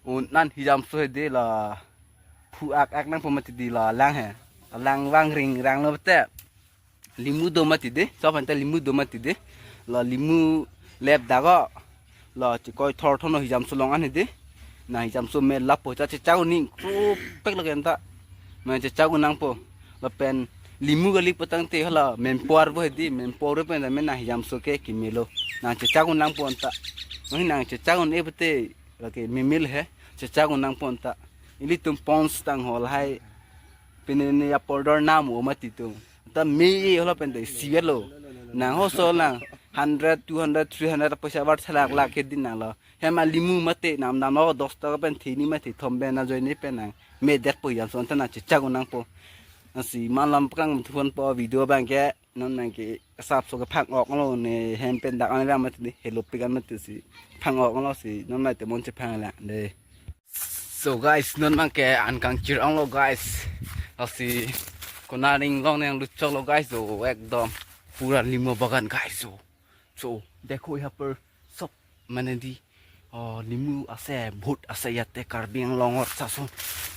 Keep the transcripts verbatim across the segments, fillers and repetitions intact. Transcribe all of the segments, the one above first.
Un nan hijamso hedi la phu ak ak nangpo mati di la lang he. Lang vang ring rang lo te. Limu do mati di, so penta limu do mati di. La limu lep dago. La chikoi thor thono hijamso long an hedi. Na hijamso me lapo cha chechak un ning krupek lo kenta. Ma chechak un nangpo. Lapen limu kali putangte hala mempor bo hedi, mempor pen ta me na hijamso ke kimelo. Na chechak un nangpo anta. Nang chechak un-e pute lake mimil he, chechak un nangpo anta. Ilitum pons tang hol hai. Pine ne ya pordor nam o mati tum. Ta me e holo pen ta isi lo. Nang ho so lang hundred, two hundred, three hundred paisa bar salak lak ke din nang lo. Hema limu mate nam nam lo dos taka pen thini mate thom pen na join ni pen nang. Me dek po hijamso anta na chechak un nangpo. Nasi malam paklang thuan po video bang ke non nang ke sap so ke phang ok lo ne hem pen dak an ram mate di helopik an mate si phang ok lo si non mai te mon chephang la de. So guys, non mang ke an kangchir ong lo guys. Lasi kona ring long nang luchok lo guys, so ekdom pura limu bagan guys, so. So, dekho yahan par sob mane di, oh, limu ase, bahut ase yate Karbi Anglong or sason.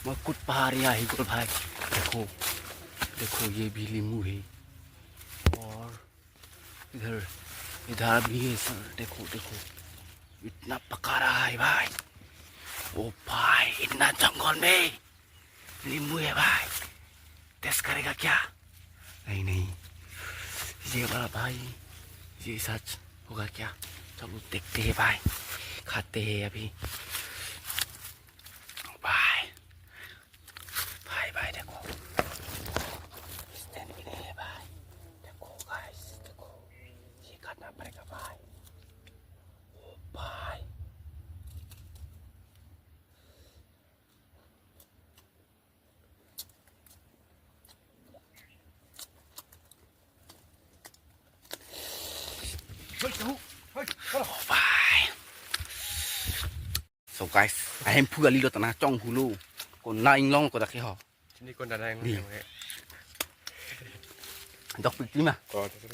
Moi kut pahari ahi gol bhai. Dekho, dekho ye bhi limu hai. Aur idhar, idhar bhi hai sir. Dekho, dekho. Itna pakka raha hai bhai. Oh bhai, itna jungle mein. नींबू है भाई, टेस्ट करेगा क्या? नहीं, नहीं, ये वाला भाई, ये सच होगा क्या? चलो देखते हैं भाई, खाते हैं अभी। भाई, भाई, भाई, देखो, स्टैंड भी नहीं है भाई। देखो गाइस, देखो, ये खाना पड़ेगा भाई। ओ भाई। Oh, bhai. So guys, ahem phu ali lo tana chong hulo. Kona inglong ko dakhe ho. Sini kona inglong. Di. Dok pik lima. Oh, dok pik.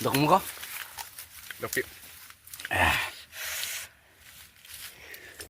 Dok mo ko? Dok pik. Ah.